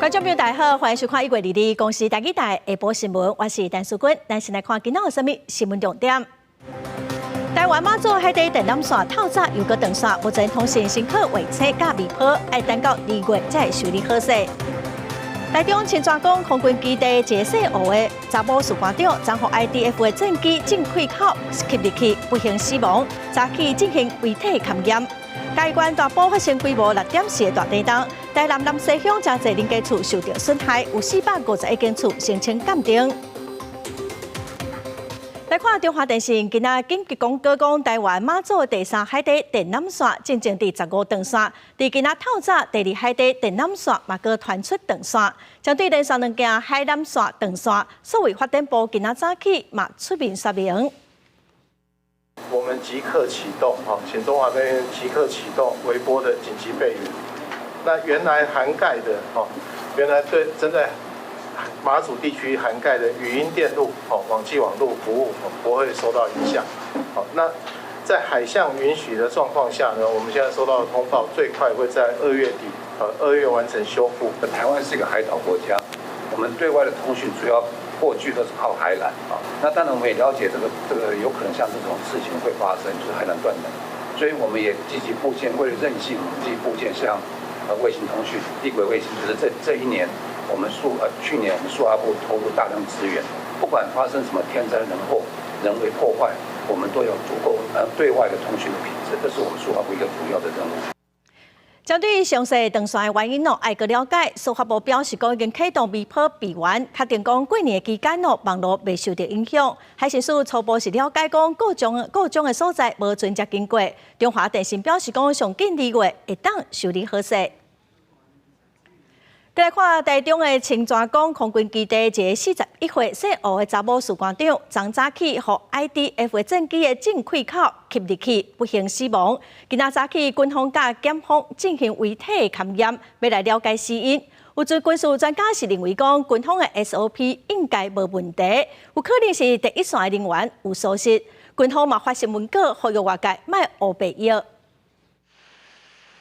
觀眾朋友大家好，歡迎收看1月22日公視台語台下晡新聞，我是陳淑君。咱先來看今仔有啥物新聞重點。台灣馬祖海底電纜線透早又閣斷線，目前通訊辛苦衛星佮微波，愛等到2月才會修理好勢。台中清泉崗空軍基地一个姓吳的查某士官長，昨予 IDF 的戰機進氣口吸入去，不幸死亡。早起進行遺體勘驗。嘉義縣大埔發生規模6.4的大地動，台南南勢鄉誠濟人家厝受著損害，有451間厝申請鑑定。來看中華電信今仔緊急廣告講，台灣馬祖第三海底電纜線進前佇15斷線，佇今仔透早第二海底電纜線嘛閣傳出斷線，針對連續兩件海纜線斷線，數位發展部今仔早起嘛出面說明。我們即刻啟動，哈，請中華電信即刻啟動微波的緊急備援。那原來涵蓋的，哈，原來對正在馬祖地區涵蓋的語音電路、哦，網際網路服務不會受到影響。好，那在海象允許的狀況下呢，我們現在收到的通報，最快會在2月底，2月完成修復。台灣是一個海島國家，我們對外的通訊主要過去都是靠海纜啊。那當然我們也了解這個有可能像這種事情會發生，就是海纜斷纜，所以我們也積極布建，為了韌性，我們積極布建像衛星通訊、低軌衛星，就是這一年。我們數去年我們數發部投入大量資源，不管發生什麼天災人禍、人為破壞，我們都有足夠對外的通訊的品質，這是我們數發部一個主要的任務。針對詳細斷線的原因哦，愛閣了解。數發部表示講已經啟動微波備援，確定講過年期間哦，網路袂受著影響。海巡署初步是了解講故障的所在無船隻經過。中華電信表示講上緊2月會當修理好勢。再來看台中的清泉崗空軍基地，一个41歲姓吳的查某士官長，昨早起予 IDF 的戰機的進氣口吸入去，不幸死亡。今仔早起，軍方佮檢方進行遺體勘驗，欲來了解死因。有軍事專家是認為講，軍方的 SOP 應該無問題，有可能是第一線的人員有疏失。軍方嘛發新聞稿，呼籲外界莫烏白臆。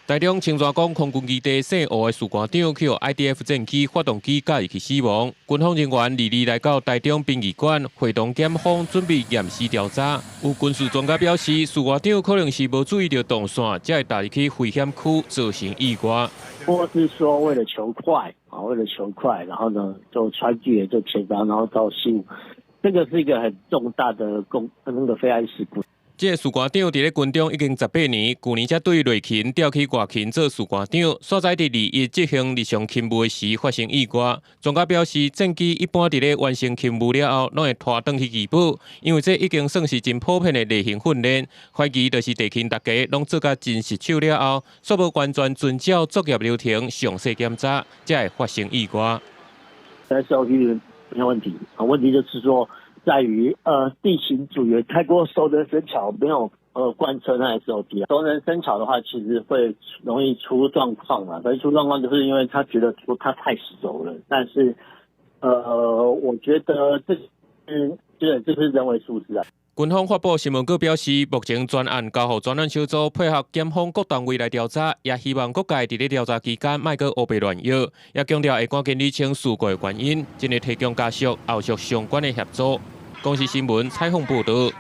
台中清泉崗空軍基地姓吳的士官長去予 IDF 戰機發動機咬入去死亡。軍方人員22來到台中殯儀館，會同檢方準備驗屍調查。有軍事專家表示，士官長可能是無注意著斷線，才會踏入去危險區，造成意外。或是說為了求快啊，為了求快，然後呢就穿越這前方，然後到失誤，這個是一個很重大的公那個飛安事故。這个士官長佇咧軍中已經18年，舊年才對內勤調去外勤做士官長，所在佇21執行日常勤務時發生意外。專家表示，戰機一般佇咧完成勤務了後，攏會拖轉去義保，因為這已經算是真普遍的例行訓練。懷疑就是地勤逐家攏做甲真熟手了後，煞無完全遵照作業流程詳細檢查，才會發生意外。 SOP 沒有問題，啊，問題就是說，在於地勤組員太過熟能生巧，沒有貫徹那 SOP 啊。熟能生巧的話，其實會容易出狀況嘛。所以出狀況就是因為他覺得說他太熟了，但是我覺得這是這是人為疏失啊。軍方發布新聞稿表示，目前專案交予專案小組配合檢方各單位來調查，也希望各界佇咧調查期間莫閣烏白亂臆，也強調會趕緊釐清事故的原因，盡力提供家屬後續相關的協助。公視新聞採訪報導。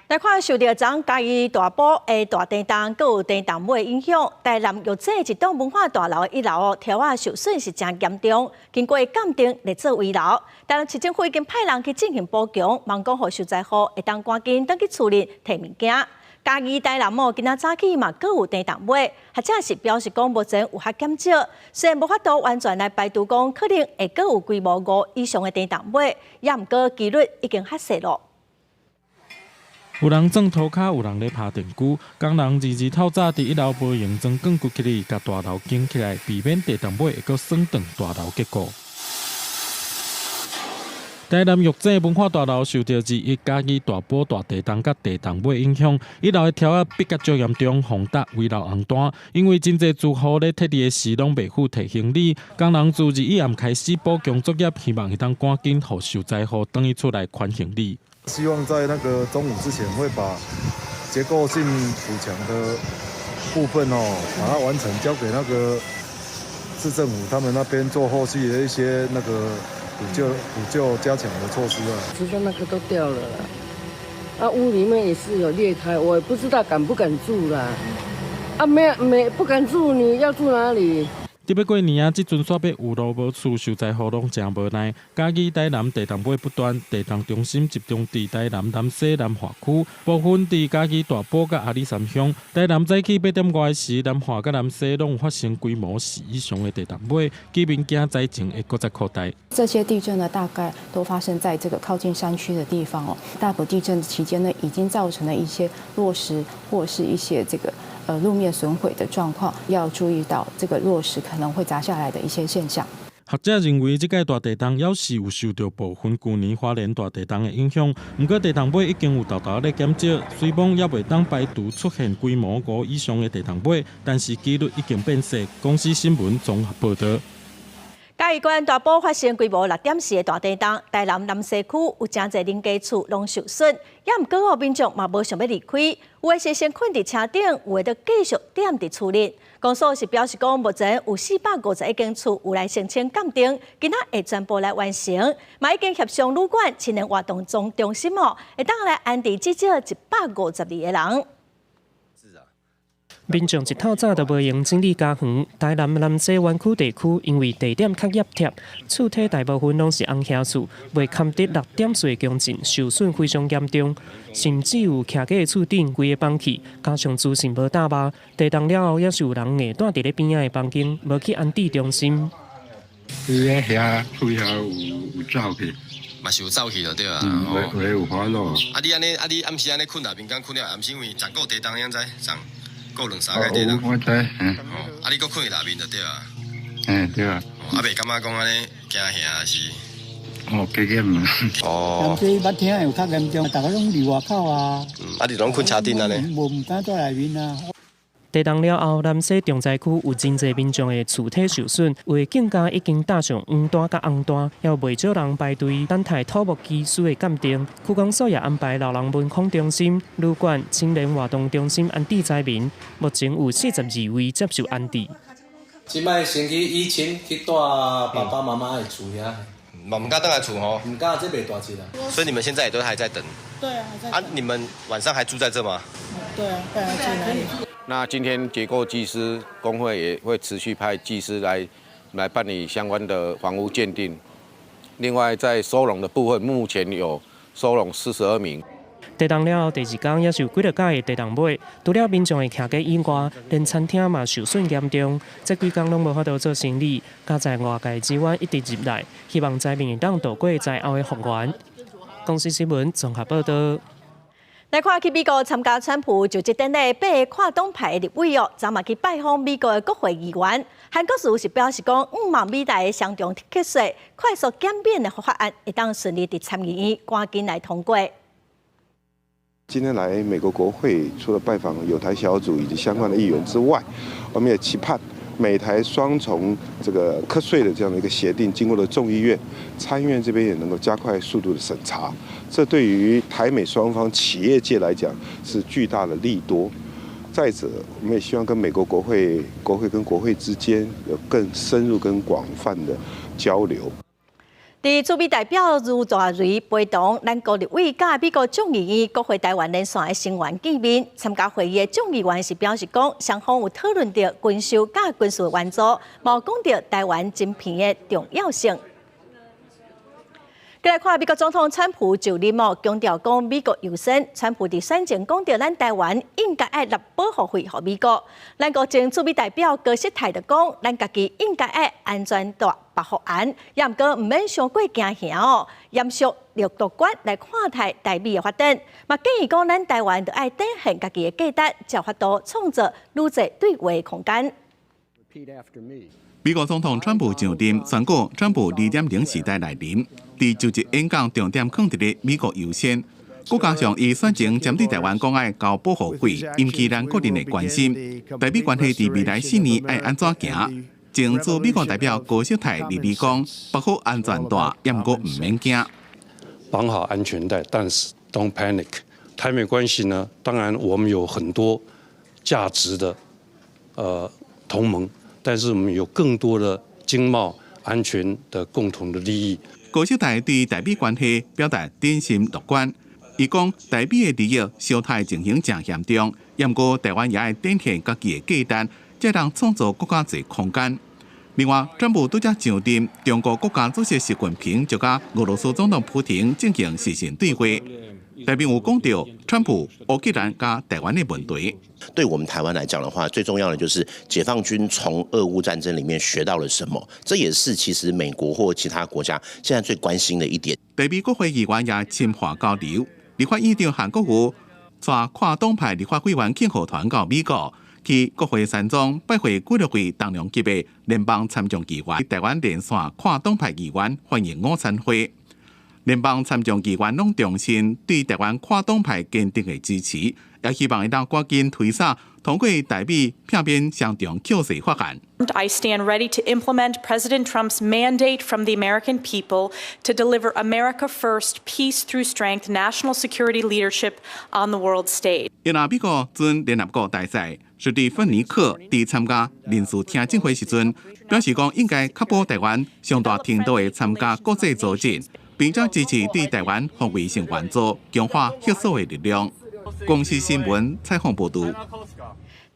來看受著昨嘉義大埔的大地動，閣有地動尾影響，台南玉井一棟文化大樓一樓柱仔受損是誠嚴重，經過鑑定列做危樓。台南市政府已經派人去進行補強，望講予受災戶會當趕緊轉去厝裡提物件。嘉義台南哦，今仔早起嘛閣有地動尾，學者是表示講目前有較減少，雖然無法度完全來排除講可能會閣有規模5以上的地動尾，也毋過幾率已經較細囉。有人鑽塗跤，有人咧拍電鋸。工人22透早佇一樓無閒裝鋼骨起來，共大樓撐起來，避免地動尾會閣損斷大樓結構。台南玉井文化大樓受著21嘉義大埔大地動佮地動尾影響，一樓的柱仔逼甲足嚴重，風達危樓紅單。因為真濟住戶咧撤離的時攏袂赴提行李，工人自21暗開始補強作業，希望會當趕緊予受災戶轉去厝內還行李。希望在那個中午之前會把結構性補強的部分哦，把它完成，交給那個市政府他們那邊做後續的一些那個補救加強的措施啊。其實那個都掉了啦，啊屋裡面也是有裂開，我也不知道敢不敢住啦。啊，沒沒不敢住，你要住哪裡？佇欲過年啊，這陣煞欲有路無厝，受災戶攏誠無奈。嘉義、台南地動尾不斷，地動中心集中佇台南南勢南化區，部分佇嘉義大埔佮阿里山鄉。台南早起8點外時，南化佮南勢攏發生規模4以上的地動尾，居民驚災情會閣再擴大。這些地震呢，大概都發生在這個靠近山區的地方哦。大埔地震期間呢，已經造成了一些落石或是一些這個路面損毀的狀況，要注意到這個落石可能會砸下來的一些現象。學者認為，這屆大地動猶是有受著部分舊年花蓮大地動的影響，毋過地動尾已經有沓沓咧減少，雖罔猶未當排除出現規模5以上的地動尾，但是幾率已經變細。公視新聞綜合報導。嘉義縣大埔發生規模6.4的大地動，台南南勢區有誠濟人家厝攏受損，也毋過哦，民眾嘛無想欲離開，有的是先睏佇車頂，有的就繼續踮佇厝裡。公所是表示講，目前有451間厝有來申請鑑定，今仔會全部來完成，嘛已經協商旅館、青年活動中心哦，會當來安置至少152個人。民眾一透早就無閒整理家園。台南南勢灣區地區因為地點較壓貼，厝體大部分攏是紅瓦厝，袂堪得6.4的強震，受損非常嚴重，甚至有徛家的厝頂規个崩去，加上資訊無搭肉，地動了後也是有人硬蹛佇咧邊仔的房間，無去安置中心。伊咧遐厝遐有走去。嘛是有走去就對啊。嗯，有有法咯。啊，你按呢？啊，你暗時按呢睏內面，敢睏了？暗時因為昨個地動，你知？昨過兩三個地動。我知。嗯。哦，啊，你閣睏佇內面就對啊。嗯，對啊。啊，袂感覺講按呢驚嚇是？哦，加減。哦。這捌聽有較嚴重，逐家攏佇外口啊。嗯，啊，你攏睏車頂按呢？無毋敢蹛內面啊。地動了後，南勢重災區有真濟民眾的厝體受損，有的更加已經搭上黃單佮紅單，也有袂少人排隊等待土木技師的鑑定。區公所也安排老人文康中心、旅館、青年活動中心安置災民，目前有42位接受安置。這擺先去以前去蹛爸爸媽媽的厝遐，嘛毋敢轉來厝吼，毋敢，這袂大隻啦。所以你們現在也都還在等。對啊，還在。啊，你們晚上還住在這嗎？對啊，不然住哪裡？那今天結構技師公會也會持續派技師來辦理相關的房屋鑑定。另外，在收容的部分，目前有收容42名。地動了後，第二工也是有幾若擺的地動尾，除了民眾的徛家以外，連餐廳嘛受損嚴重。這幾工攏無法度做生意，加在外界資源一直入來，希望災民會當度過災後的復原。公視新聞綜合報導。來看去美國參加川普就職典禮，八个跨黨派的立委哦，昨嘛去拜訪美國的國會議員。韓國瑜是表示講，向望美台的雙重課稅快速減免的法案，會當順利佇參議院趕緊來通過。今天來美國國會，除了拜訪友台小組以及相關的議員之外，我們也期盼美台雙重這個課稅的這樣的一個協定，經過了眾議院、參議院這邊也能夠加快速度的審查，這對於台美雙方企業界來講是巨大的利多。再者，我們也希望跟美國國會、國會跟國會之間有更深入、更廣泛的交流。佇駐美代表余大雷陪同咱國立委佮美國眾議院國會台灣連線的成員見面，參加會議的眾議員是表示講，雙方有討論著軍售佮軍事援助，嘛有講著台灣晶片的重要性。閣來看美國總統川普就任後強調講美國優先。川普佇選前講著咱台灣應該愛納保護費予美國。咱國前駐美代表高世泰就講，咱家己應該愛安全帶保護安，也毋過毋免傷過驚嚇哦。嚴肅樂觀來看待台美的發展，嘛建議講咱台灣著愛展現家己的價值，才有法度創造愈濟對話的空間。美國總統川普上任宣告，川普2.0時代來臨。佇就職演講重點放佇咧美國優先，閣加上伊選前針對台灣講愛交保護費，引起咱國人的關心。台美關係佇未來4年愛按怎行？前駐美國代表高世泰佇咧講，綁好安全帶，也毋過毋免驚。綁好安全帶，但是 don't panic。台美關係呢？當然我們有很多價值的同盟。但是我們有更多的經貿安全的共同的利益。高守泰對台美關係表達謹慎樂觀，伊講台美的利益相殺情形誠嚴重，毋過台灣也愛展現家己的價值，才能創造閣較濟空間。另外，川普拄才上任，中國國家主席習近平就佮俄羅斯總統普廷進行視訊對話，內面有講著川普、烏克蘭佮台灣的問題。對我們台灣來講的話，最重要的就是解放軍從俄烏戰爭裡面學到了什麼，這也是其實美國或其他國家現在最關心的一點。台美國會議員也深化交流，立法院長韓國瑜帶跨黨派立法委員慶賀團到美國，去國會山莊拜會幾落位重量級的聯邦參眾議員，台灣連線跨黨派議員歡迎午餐會。聯邦參眾議員攏重申對台灣跨黨派堅定的支持，也希望會當趕緊推捒通過台美避免雙重課稅法案。 I stand ready to implement President Trump's mandate from the American people to deliver America First, peace through strength, national security leadership on the world stage. 伊若美國準聯合國大使史蒂芬尼克佇參加臨時聽證會時陣，表示講應該確保台灣上大程度的參加國際組織，並且支持對台灣防衛性援助，強化嚇阻的力量。公視新聞採訪報導。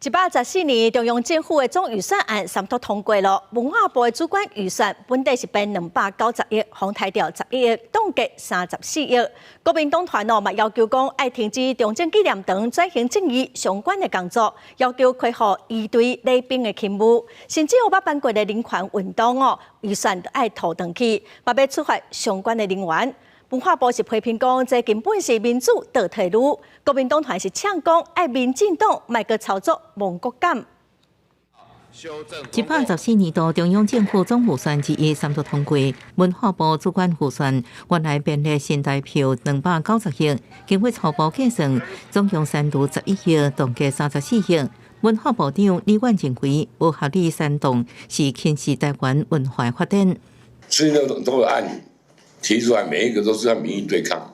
114年，中央政府的總預算案三讀通過了。文化部的主管預算本底是編290億，予刣掉11億，凍結34億。國民黨團哦嘛要求講愛停止中正紀念堂轉型正義相關的工作，要求恢復儀隊禮兵的勤務，甚至有捌辦過的人權運動哦，預算都愛吐轉去，嘛欲處罰相關的人員。文化部是批評講，這根本是民主倒退嚕。國民黨團是嗆講，愛民進黨莫閣操作亡國感。114年度中央政府總預算之一三讀通過，文化部主管預算原來編列新台票290億，經過初步計算，總共刪除11億，凍結34億。文化部長李萬認為，無合理刪凍是輕視台灣文化發展。所以都有案提出來，每一個都是和民意對抗，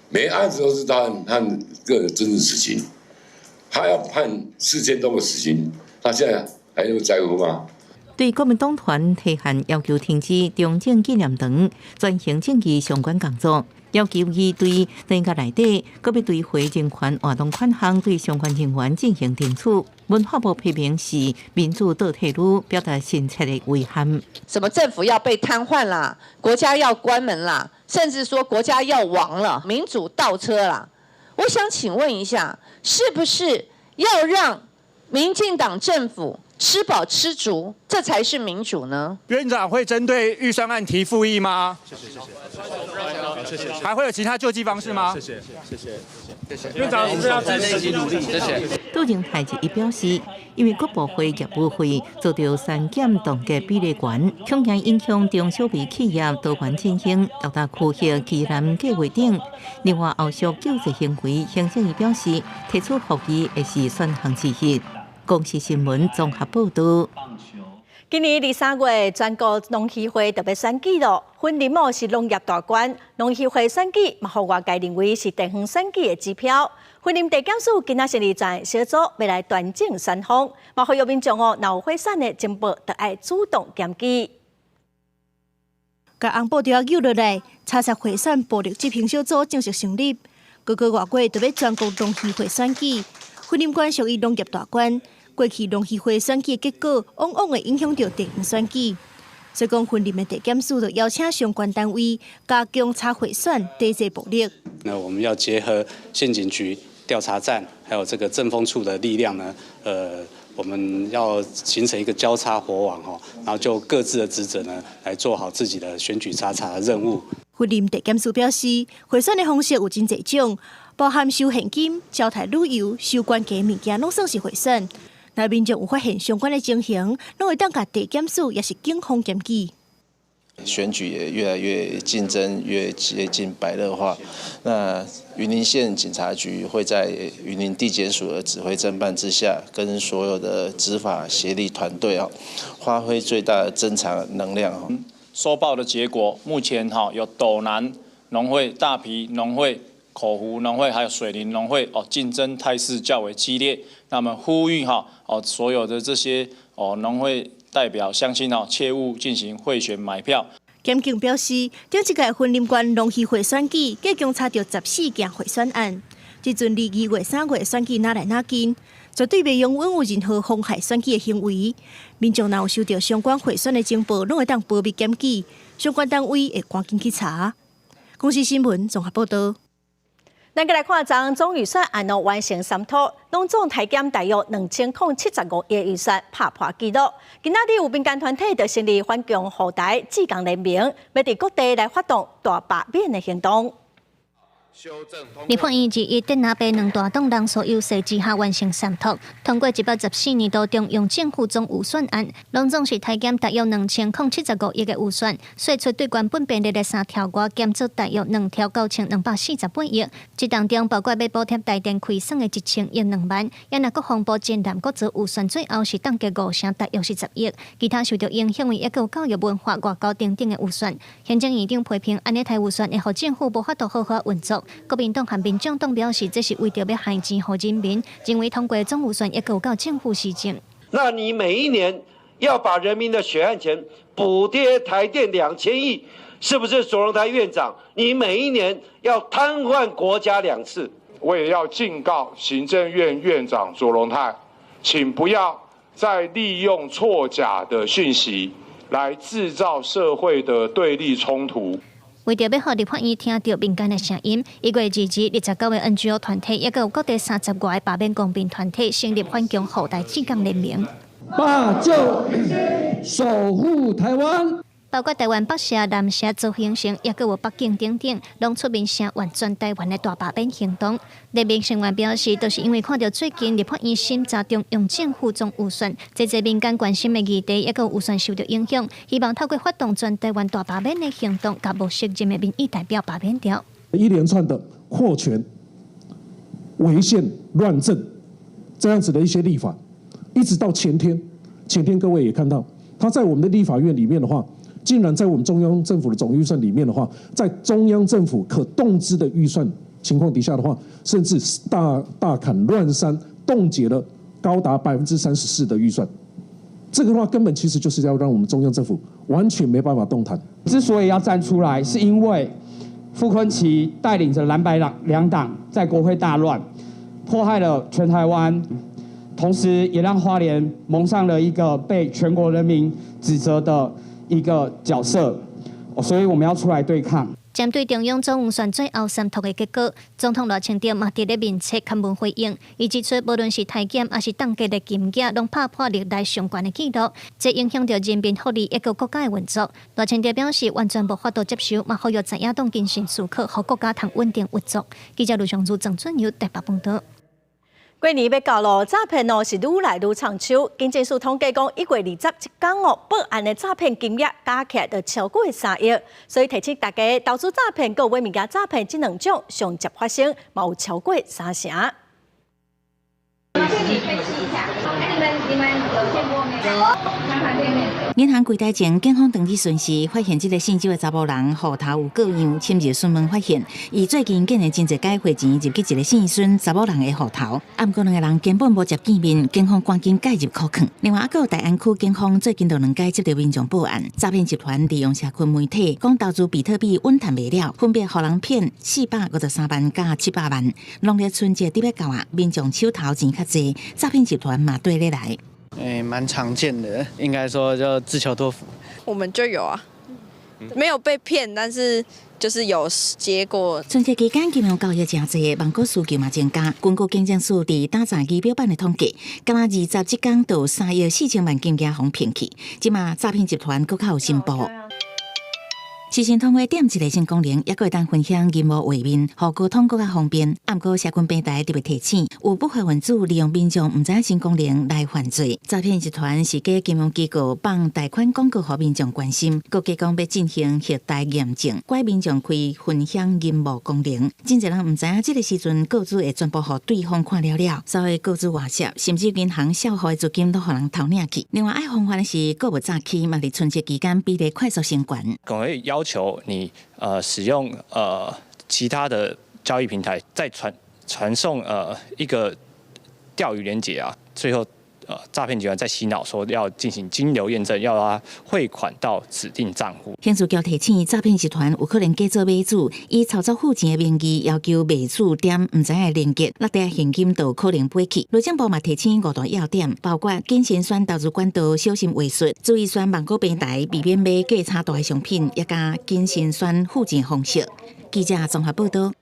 每一個案子都是他個人政治死刑，他要判4000多個死刑，他現在還有在乎嗎？對國民黨團提案要求停止中正紀念堂轉型正義相關工作，要求儀隊轉到內底，閣欲追回人權活動款項，對相關人員進行懲處。文化部批評是民主倒退嚕，表達深切的遺憾。什麼政府要被癱瘓啦，國家要關門啦，甚至說國家要亡了，民主倒車啦。我想請問一下，是不是要讓民進黨政府吃飽吃足，這才是民主呢？院長會針對預算案提附議嗎？謝謝謝謝，謝謝。還會有其他救濟方式嗎？謝謝謝謝謝謝。院長，我們要繼續努力，謝謝。杜榮泰伊表示，因為國部會業務費遭著刪減凍結比例懸，恐驚影響中小微企業多元振興、六大區域基南計劃等。另外，後續救濟行為，行政院表示提出復議會是選項之一。公視新聞綜合報導。今年二三月，全國農協會特別選舉咯，雲林哦是農業大縣，農協會選舉嘛，予外界認為是地方選舉的指標。雲林地檢署今仔成立專案小組，欲來端正選風，嘛呼籲民眾哦，若有賄選的情報，就愛主動檢舉。共紅布條扭落來，查實賄選暴力執行小組正式成立。閣過外月就欲全國農協會選舉，雲林縣屬於農業大縣。過去農協會選舉結果，往往會影響著地方選舉，所以講雲林的地檢署就邀請相關單位加強查賄選、抵制暴力。那我們要結合縣警局調查站，還有這個政風處的力量呢，我們要形成一個交叉火網哦，然後就各自的職責呢，來做好自己的選舉查查的任務。雲林地檢署表示，賄選的方式有真濟種，包含收現金、招刣旅遊、收捐價物件，攏算是賄選。若民眾有發現相關的情形，攏會當共地檢署抑是警方檢舉。選舉也越來越競爭，越接近白熱化。那雲林縣警察局會在雲林地檢署的指揮偵辦之下，跟所有的執法協力團隊啊，發揮最大的偵查能量。收報的結果，目前哈有斗南農會、大埤農會、口湖農會，還有水林農會哦，競爭態勢較為激烈。那麼呼籲哈哦，所有的這些哦農會代表鄉親哦切勿進行賄選買票。檢警表示，頂一屆雲林縣農協會選舉，計共查著14件賄選案。這陣離2月、3月選舉若來若近，絕對袂容允有任何妨害選舉的行為。民眾若有收著相關賄選的情報，攏會當保密檢舉，相關單位會趕緊去查。公視新聞綜合報導。咱閣來看，昨總預算案哦完成三讀，攏總台減大約2075億預算拍破紀錄。今仔日有民間團體就成立反共護台志工聯盟，欲佇各地來發動大罷免的行動。立法院21電藍白兩大黨人數優勢之下完成三讀，通過114年度中央政府總預算案，攏總是台減大約2075億的預算，稅出對原本編列的3兆外減做大約2兆9248億。這當中包括欲補貼台電虧損的1000億2萬，也若國防部戰艦閣做預算，最後是凍結5成，大約是10億。其他受著影響的抑閣有教育、文化、外交等等的預算。行政院長批評按呢刣預算會予政府無法度好好運作。國民黨和民眾黨表示，這是為著欲害錢予人民，認為通過總預算抑閣有夠政府施政。那你每一年要把人民的血汗錢補貼台電2000億，是不是卓榮泰院長？你每一年要癱瘓國家兩次。我也要警告行政院院長卓榮泰，請不要再利用錯假的訊息來製造社會的對立衝突。為著欲予立法院聽著民間的聲音，1月22、29個 NGO 團體，抑閣有各地30外個罷免公民團體成立反共護台志工聯盟。罷就守護台灣。包括台灣北社、南社、高雄城，抑閣有北京等等，攏出面聲援全台灣的大罷免行動。聯盟成員表示，就是因為看著最近立法院審查中央政府總預算，這濟民間關心的議題，抑閣有預算受著影響，希望透過發動全台灣大罷免的行動，共無適任的民意代表罷免掉。一連串的擴權、違憲、亂政，這樣子的一些立法，一直到前天，前天各位也看到，他在我們的立法院裡面的話，竟然在我們中央政府的總預算裡面的話，在中央政府可動支的預算情況底下的話，甚至大大砍亂刪，凍結了高達34%的預算。這個的話根本其實就是要讓我們中央政府完全沒辦法動彈。之所以要站出來，是因為傅崐萁帶領着藍白兩黨在國會大亂，迫害了全台灣，同時也讓花蓮蒙上了一個被全國人民指責的一個角色，所以我們要出來對抗。針對中央總預算最後三讀的結果，總統賴清德嘛佇咧面冊刊文回應，伊指出，無論是台減抑是凍結的金額，攏拍破歷來上懸的紀錄，這影響著人民福利以及國家的運作。賴清德表示，完全無法度接受，嘛呼籲在野黨謹慎思考，予國家通穩定運作。記者盧尚如、鄭俊友台北報導。過年欲到囉，詐騙哦是愈來愈暢手。警政署統計講，1月20這工哦，報案的詐騙金額加起來就超過3億，所以提醒大家，投資詐騙佮買物件詐騙這兩種上捷發生，嘛有超過3成。你分析一下，你們你們有見過沒有？銀行櫃台前，警方當日巡視，發現這个姓周的查埔人戶頭有過樣，深入詢問發現，伊最近竟然真濟擺匯錢入去一个姓孫查某人的戶頭，啊，毋過兩个人根本無接見面，警方趕緊介入扣囥。另外，閣有大安區警方最近就兩擺接著民眾報案，詐騙集團利用社群媒體講投資比特幣穩賺袂了，分別予人騙453萬佮700萬。農曆春節佇欲到啊，民眾手頭錢較濟，詐騙集團嘛綴咧來。欸，蠻常見的，應該說就自求多福。我們就有啊，沒有被騙，但是就是有接過。春節期間金融交易誠濟，網購需求嘛增加。根據警政署佇打詐儀表板的統計，敢若20這工就有3億4千萬金額予騙去。這馬詐騙集團閣較有進步。視訊通話點一个新功能，抑閣會當分享螢幕畫面，予溝通閣較方便。毋過社群平台特別提醒，有不法分子利用民眾毋知影新功能來犯罪。詐騙集團是假金融機構放貸款廣告予民眾關心，閣加講欲進行後台驗證，拐民眾開分享螢幕功能。真濟人毋知影這个時陣個資會全部予對方看了了，所以個資外泄，甚至銀行帳戶的資金攏予人偷領去。另外愛防範的是，購物詐欺嘛，佇春節期間比例快速升懸。可能會要求你使用其他的交易平台，再傳送一個釣魚連結啊，最後詐騙集團在洗腦，說要進行金流驗證，要他匯款到指定賬戶。刑事局提醒，詐騙集團有可能假做買主，以操作付錢的名義要求賣主點毋知影的連結，落袋現金就可能飛去。內政部嘛提醒五大要點，包括謹慎選投資管道，小心話術，注意選網購平台，避免買價差大的商品，也加謹慎選付錢方式。記者綜合報道。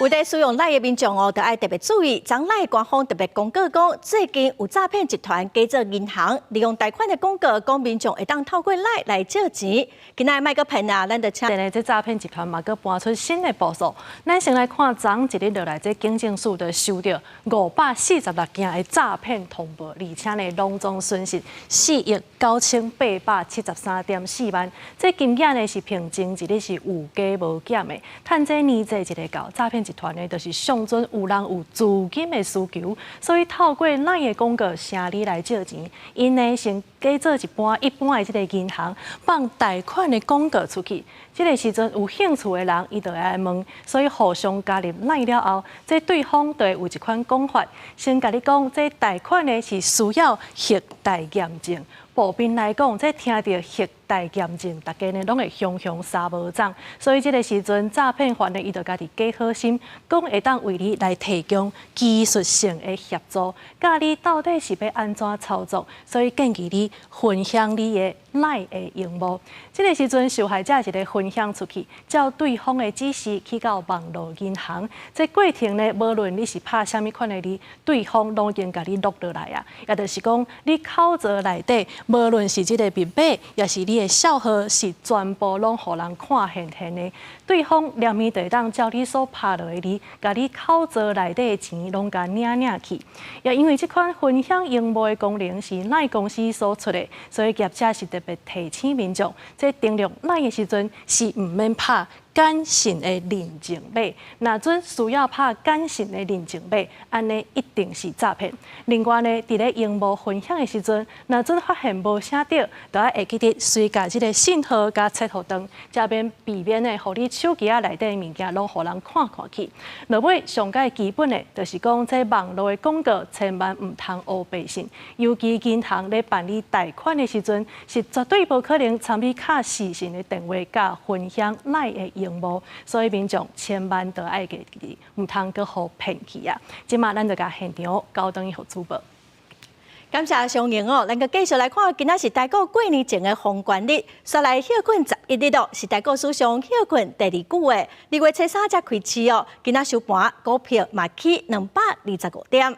有佇使用 LINE 的民眾哦，著愛特別注意。昨 LINE 官方特別公告講，最近有詐騙集團假做銀行，利用貸款的廣告，講民眾會當透過 LINE 來借錢。今仔莫閣騙啊，咱就請。這詐騙集團嘛，閣搬出新的步數。咱先來看，昨一日落來，這警政署就收著546件的詐騙通報，而且呢，攏總損失4億9873.4萬。這金額呢是平均一日是有加無減的。趁這年節一个到，詐騙集團呢，就是上準有人有資金的需求，所以透過 LINE 的廣告，請你來借錢。𪜶呢先假做一般的這个銀行放貸款的廣告出去。這个時陣有興趣的人，伊就會來問，所以互相加入 LINE 了後，這對方就會有一款講法，先共你講，這貸款呢是需要核貸驗證。普遍來講，這聽著核貸驗證，大家呢攏會雄雄三無掌。所以這个時陣詐騙犯呢，伊就家己假好心，講會當為你來提供技術性的協助，教你到底是欲按怎操作。所以建議你分享你的 LINE 的螢幕。這个時陣受害者一个分享出去，照對方的指示去到網路銀行。這過程呢，無論你是拍啥物款的字，對方攏已經共你錄落來啊。也就是講，你口座內底，無論是這个密碼，抑是你的帳號，是全部攏予人看現現的。對方連面就會當照你所拍落的字，共你口座內底的錢攏共領領去。也因為這款分享螢幕的功能是 LINE 公司所出的，所以業者是特別提醒民眾，這登錄 LINE 的時陣是毋免拍簡訊的認證碼。若準需要拍簡訊的認證碼，按呢一定是詐騙。另外呢，佇咧螢幕分享的時陣，若準發現無寫對，就愛會記得隨共這个信號共切予斷，才免避免呢，予你手機仔內底的物件攏予人看看去。落尾上蓋基本的，就是講這網路的廣告千萬毋通烏白信，尤其銀行咧辦理貸款的時陣，是絕對無可能參與敲視訊的電話佮分享 LINE 的螢幕，所以民眾千萬著愛記得，毋通閣予騙去啊！這馬咱就共現場交轉去予主播。感謝相迎哦，咱閣繼續來看，今仔是台股過年前的封關日，煞來歇睏11日哦，是台股史上歇睏第二久的。二月初三才開市哦，今仔收盤股票嘛起225點。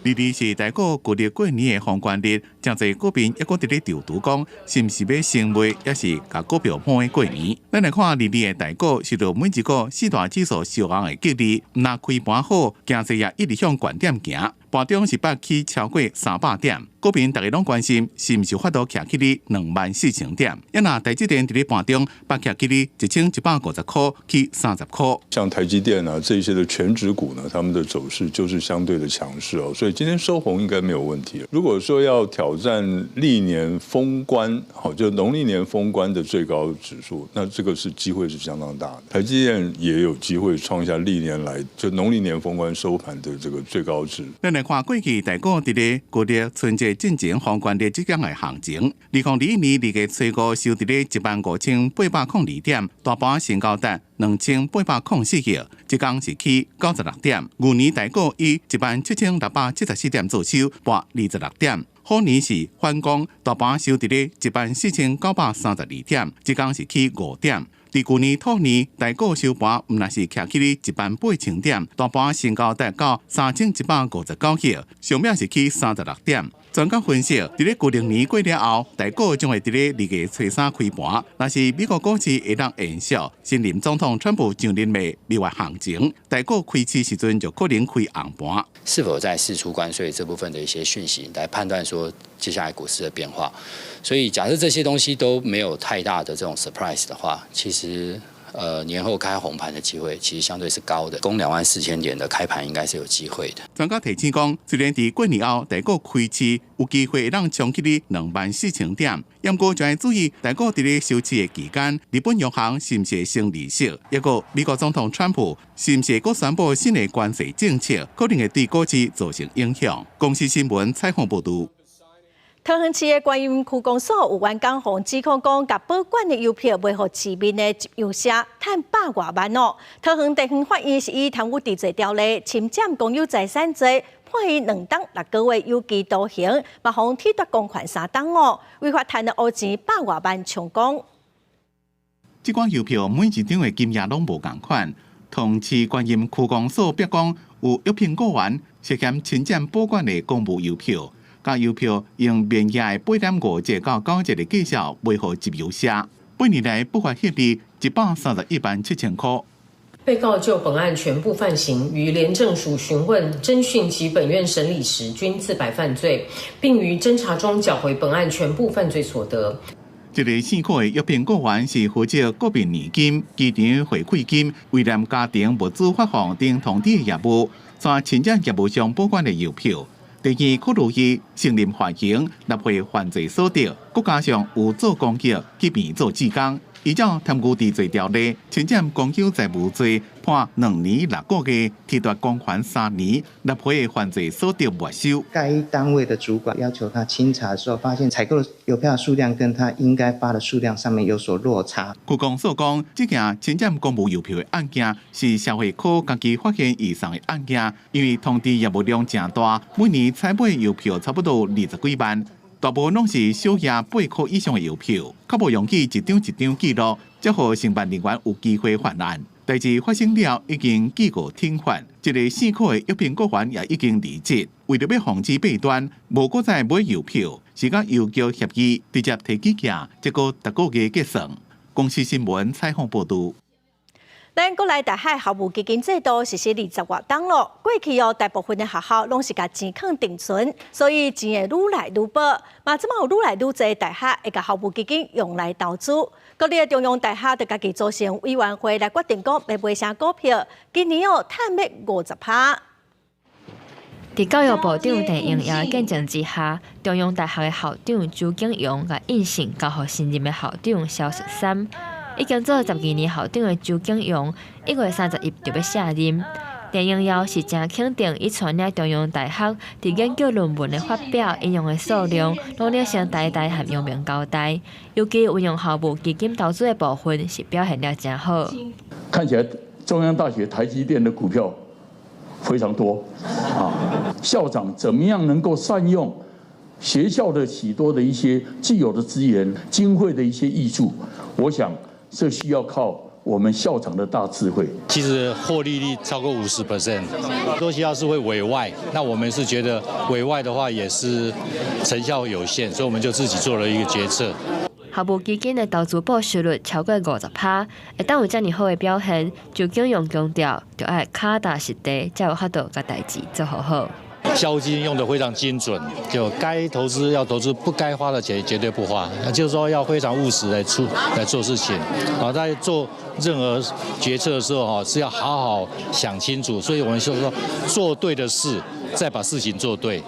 二二是台股舊曆過年的封關日，誠濟股民猶閣佇咧躊躇講，是毋是欲先賣，抑是共股票放去過年？咱來看二二的台股，受著每一個四大指數收紅的激勵，毋但開盤好，經濟也一直向懸點行，盤中是捌起超過300點。股民逐家攏關心，是毋是有法度徛起咧24,000點？抑若台積電佇咧盤中捌徛起咧1150箍起30箍。像台積電啊，這些的權值股呢，他們的走勢就是相對的強勢哦，所以今天收紅應該沒有問題。如果說要挑戰歷年封關，好，就農曆年封關的最高指數，那這個是機會是相當大的。台積電也有機會創下歷年來就農曆年封關收盤的這個最高值。咱來看過去台股佇咧舊曆春節進前封關日這天的行情，2021年2月初五收佇咧15,802點，大盤成交達2804億，這工是起96點。牛年台股以17,674點做收，跋26點。虎年是反攻，大盤收佇咧14,932點，這工是起5點。佇舊年兔年，台股收盤毋但是徛起咧18,000點，大盤成交達到3159億，上尾是起36點。專家分析，佇咧舊曆年過了後，台股將會佇咧2月初三開盤。若是美國股市會當延續新任總統川普上任的蜜月行情，台股開市時陣就可能開紅盤。是否在釋出關稅這部分的一些訊息，來判斷說接下來股市的變化。所以假設這些東西都沒有太大的這種 surprise 的話，其實年後開紅盤的機會其實相對是高的，攻24000點的開盤應該是有機會的。專家提醒講，雖然佇過年後台股開市有機會會當衝去24000點，毋過就愛注意台股佇咧休市的期間，日本央行是毋是會升利息，抑閣美國總統川普是毋是會閣宣布新的關稅政策，可能會對股市造成影響。公視新聞採訪報導。桃園市的觀音區公所有員工予指控講，共保管的郵票賣予市民的集郵社，趁百外萬哦。桃園地方法院是以貪污治罪條例侵佔公有財產罪，判伊2冬6個月有期徒刑，嘛予褫奪公權3冬哦，違法趁了烏錢百外萬充公。這款郵票每一張的金額攏無仝款，桃園市觀音區公所表講有約聘僱員涉嫌侵佔保管的公務郵票。共郵票用面額8.5折到9折的價數賣予集郵社，半年來不法獲利131萬7000塊。被告就本案全部犯行於廉政署詢問、偵訊及本院審理時均自白犯罪，並於偵查中繳回本案全部犯罪所得。這个姓柯的約聘僱員是負責國民年金、機場回饋金、慰念家庭物資發放等通知的業務，煞侵佔業務上保管的郵票。第二，考慮伊承認犯行，納會犯罪所得，閣加上有做攻擊去變做志工，依照貪污治罪條例，侵佔公有財物罪，判2年6個月，褫奪公權3年，納會犯罪所得沒收。該單位的主管要求他清查的時候，發現採購的郵票數量跟他應該發的數量上面有所落差。區公所講，這件侵佔公務郵票的案件是社會科家己發現異常的案件，因為通知業務量誠大，每年採買郵票差不多20幾萬，大部分攏是小額8塊以上的郵票，較無容易一張一張記錄，才予承辦人員有機會犯案。代誌發生了，已經記過停犯，這个姓柯的約聘僱員也已經離職。為著欲防止弊端，無閣再買郵票，是佮郵局協議直接提寄寄，結果逐個月結算。公視新聞採訪報導。咱國內大學校務基金制度實施20外冬囉。過去哦，大部分的學校攏是共錢囥定存，所以錢會愈來愈薄。嘛，這馬有愈來愈濟大學會共校務基金用來投資。國立的中央大學就家己組成委員會來決定講欲賣啥股票。今年哦，趁欲50%。佇教育部長鄭榮耀的見證之下，中央大學的校長周景榮共印信交予新任的校長蕭淑三。已經做12年校長的周景榮，1月31就欲卸任。鄭榮耀是誠肯定，伊帶領中央大學佇研究論文的發表引用的數量，攏領先台大和陽明交大。尤其運用校務基金投資的部分，是表現得誠好。看起來中央大學台積電的股票非常多啊！校長怎麼樣能夠善用學校的許多的一些既有的資源、經費的一些挹注？我想這需要靠我們校長的大智慧。其實獲利率超過50%，多學校是會委外，那我們是覺得委外的話也是成效有限，所以我們就自己做了一個決策。校務基金的投資報酬率超過50%，會當有遮爾好的表現，周景榮強調，著愛跤踏實地，才有法度共代誌做好好。校務基金用得非常精準，就該投資要投資，不該花的錢絕對不花。那就是說要非常務實來做事情。啊，在做任何決策的時候，哈，是要好好想清楚。所以我們就說做對的事，再把事情做對。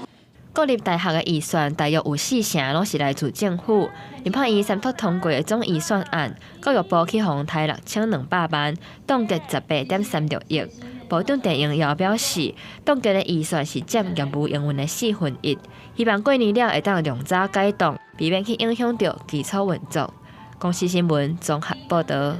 國立大學的預算大約有四成攏是來自政府。立法院三讀通過的總預算案，教育部去予刣6200萬，凍結18.36億。部長鄭榮耀表示，凍結的預算是佔業務營運的1/4，希望過年了會當量早解凍，避免去影響著基礎運作。公視新聞綜合報導。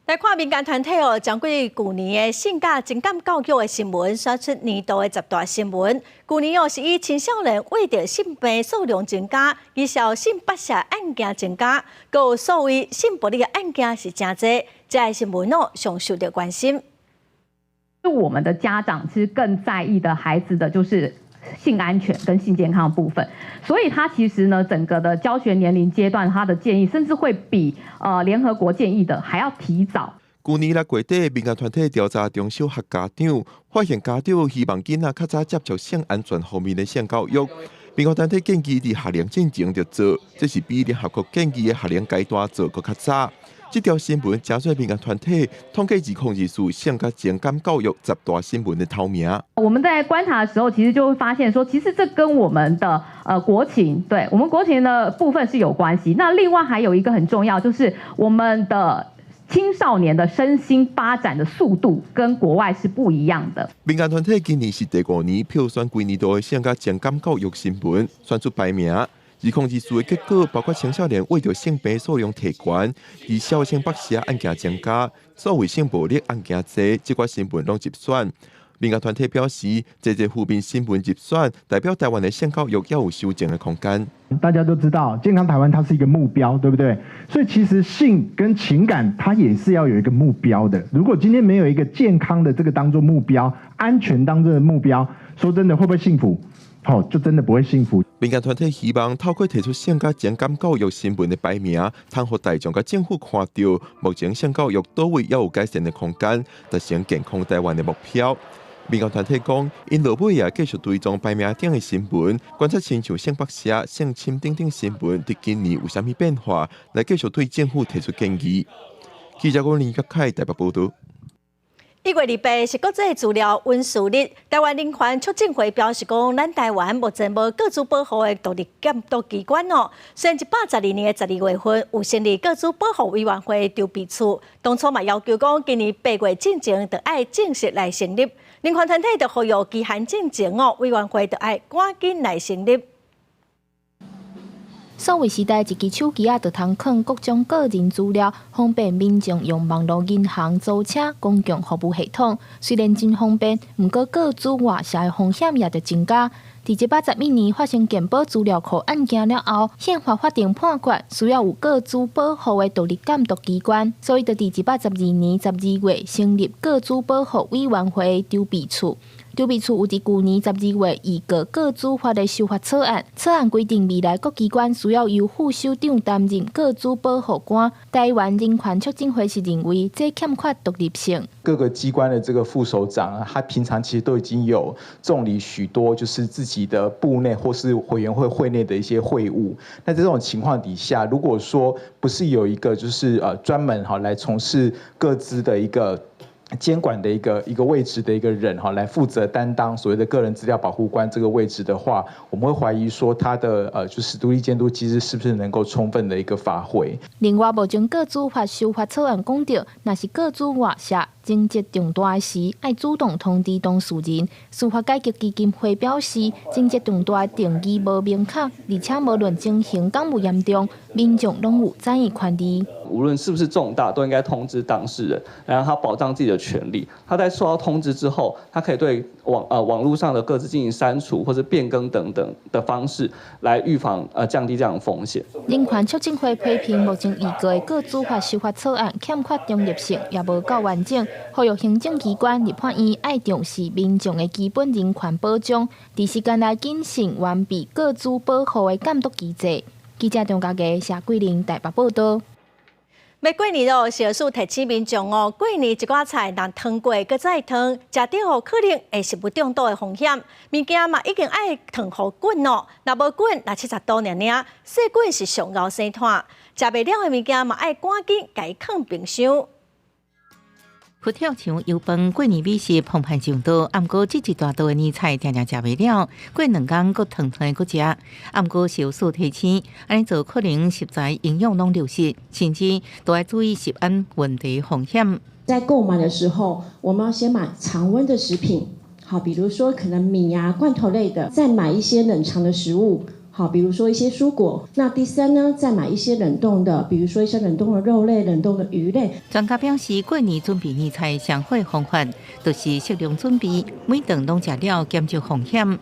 來看民間團體哦，針對舊年的性佮情感教育的新聞，選出年度的十大新聞。舊年哦是以青少年患著性病數量增加，兒少性剝削案件增加，閣有所謂性暴力的案件是誠濟，這个新聞哦上受著關心。我們的家長其實更在意的孩子的就是性安全跟性健康的部分，所以他其實呢，整個的教學年齡階段，他的建議甚至會比聯合國建議的還要提早。舊年6月底，民間團體調查中小學家長，發現家長希望囡仔較早接觸性安全方面的性教育。民間團體建議佇學齡進前就做，這是比聯合國建議的學齡階段做閣較早。這條新聞成做民間團體統計2024性佮情感教育十大新聞的頭名。我們在觀察的時候，其實就會發現說，其實這跟我們的國情，對我們國情的部分是有關係。那另外還有一個很重要，就是我們的青少年的身心發展的速度跟國外是不一樣的。民間團體今年是第五年票選規年度的性佮情感教育新聞，選出排名。2024的結果包括青少年為著性病數量提懸，而小性剝削案件增加，所謂性暴力案件濟，這寡新聞攏入選。民間團體表示，這個負面新聞入選，代表台灣的性教育猶有修正的空間。大家都知道，健康台灣它是一個目標，對不對？所以其實性跟情感，它也是要有一個目標的。如果今天沒有一個健康的這個當做目標，安全當做目標，說真的，會不會幸福？好，就真的不會幸福。民間團體希望透過提出性佮情感教育新聞的排名，通予大眾佮政府看著，目前性教育佗位猶有改善的空間，達成健康台灣的目標。民間團體講，𪜶落尾也繼續追蹤排名頂的新聞，觀察親像性剝削、性侵等等新聞，佇今年有啥物變化，來繼續對政府提出建議。記者郭林國凱台北報導。1月28是國際資料隱私日，台灣人權促進會表示講，咱台灣目前無個資保護的獨立監督機關哦。雖然112年的12月份有成立個資保護委員會籌備處，當初嘛要求講，今年8月進前就愛正式來成立。人權團體就呼籲期限進前哦，委員會就愛趕緊來成立。數位時代，一支手機仔就通囥各種個人資料，方便民眾用網路銀行、租車、公共服務系統。雖然真方便，毋過個資外洩的風險也著增加。佇111年發生健保資料庫案件了後，憲法法定判決需要有個資保護的獨立監督機關，所以就佇112年12月成立個資保護委員會籌備處。籌備處有佇舊年12月預告個資法的修法草案，草案規定未來各機關需要由副首長擔任個資保護官。台灣人權促進會是認為這欠缺獨立性。各個機關的這個副首長，他平常其實都已經有綜理許多，就是自己的部內或是委員會會內的一些會務。那在這種情況底下，如果說不是有一個就是專門哈來從事個資的一個監管的一個位置的一個人哈，來負責擔當所謂的個人資料保護官這個位置的話，我們會懷疑說他的就是獨立監督機制是不是能夠充分的一個發揮。另外，目前個資法修法草案講著，若是個資外洩情節重大時，愛主動通知當事人。司法改革基金會表示，情節重大定義無明確，而且無論情形敢有嚴重，民眾攏有知的權利。無論是不是重大，都應該通知當事人，然後他保障自己的權利。他在收到通知之後，他可以對網路上的個資進行刪除或者變更等等的方式，來預防降低這樣的風險。人權促進會批評目前預告的個資法修法草案欠缺中立性，也無夠完整，呼籲行政機關、立法院愛重視民眾的基本人權保障，佇時間內謹慎完備個資保護的監督機制。記者張家傑、謝桂玲台北報導。欲過年咯，小事提醒民眾哦，過年一寡菜若燙過，閣再燙，食著哦可能會食物中毒的風險。物件嘛一定愛燙予滾哦，若無滾，若70度爾爾，細菌是上𠢕生湠。食袂了的物件嘛愛趕緊共伊囥冰箱。佛跳牆油飯過年美食澎湃上桌，毋過這一大桌的年菜定定食袂了，過兩工閣燙燙閣食。毋過小事提醒，按呢做可能食材營養攏流失，甚至都愛注意食安問題風險。在購買的時候，我們要先買常溫的食品，好，比如說可能米啊、罐頭類的，再買一些冷藏的食物。好，比如說一些蔬果。那第三呢，再買一些冷凍的，比如說一些冷凍的肉類、冷凍的魚類。專家表示，過年準備年菜上好的方法，就是適量準備，每頓攏食了，減少風險。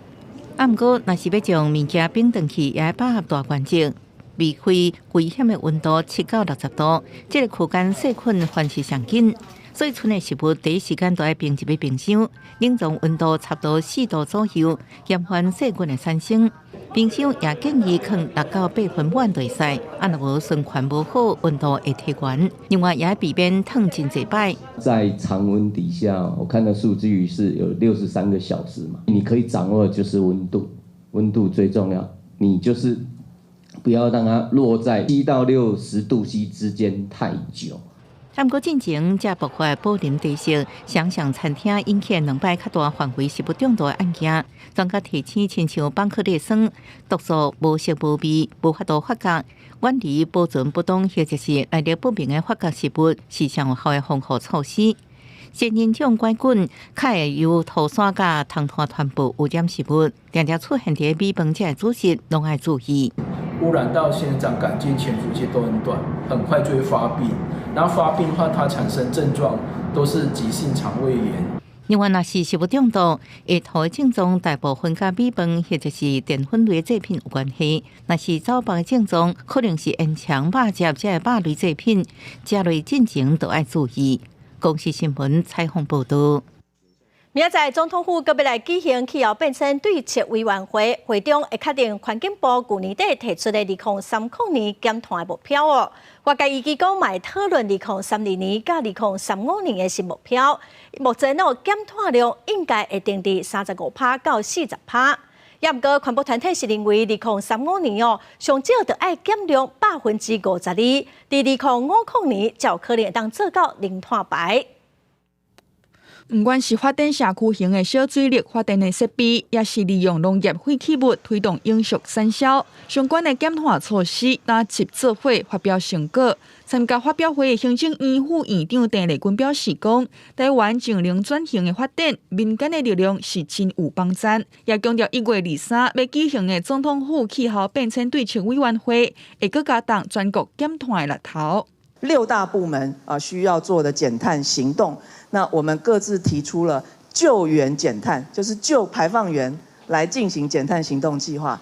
啊，毋過若是欲將物件冰轉去，也愛把握大原則，避開危險的溫度7到60度，這個區間細菌繁殖上緊。所以，賰的食物第一時間都愛冰入去冰箱，冷藏溫度差不多4度左右，減緩細菌的產生。冰箱也建議囥6到8分滿就會使，啊，若無循環無好，溫度會提懸。另外，也避免燙真濟擺。在常溫底下，我看到數據是有63個小時嘛。你可以掌握的就是溫度，溫度最重要。你就是不要讓它落在7到60度 C 之間太久。毋過進前才爆發柏林地色，雙上餐廳引起兩擺較大範圍食物中毒的案件。專家提醒，親像邦克利酸、毒素無色無味，無法度發覺，遠離保存不當或者是來歷不明的發覺食物，是上有效的防護措施。仙人掌桿菌較會由塗沙佮蟲糞傳播污染食物，定定出現佇米飯這個主食，攏愛注意。污染到仙人掌桿菌潛伏期都很短，很快就會發病。然後發病的話，它產生症狀都是急性腸胃炎。另外，若是食物中毒，會吐的症狀大部分佮米飯或者是澱粉類製品有關係。若是走腹的症狀，可能是煙腸、肉汁這個肉類製品，食落進前都愛注意。公視新聞採訪報導。明仔載總統府閣欲來舉行氣候變遷對策委員會，會中會確定環境部舊年底提出的2030年減碳的目標哦。外界預計講嘛會討論2032年佮2035年的新目標。目前哦減碳量應該會定佇35%到40%。也毋過環保團體是認為2035年哦，上少著愛減量52%，佇2050年才有可能會當做到零碳排。毋管是發展社區型的小水力發電的設備，抑是利用農業廢棄物推動永續產銷，相關的減碳措施，若集做伙發表成果。參加發表會的行政院副院長鄭麗君表示講，台灣淨零轉型的發展，民間的力量是真有幫贊。也強調1月23欲舉行的總統府氣候變遷對策委員會，會閣加重全國減碳的力頭。六大部門啊需要做的減碳行動，那我們各自提出了就源減碳，就是就排放源來進行減碳行動計劃。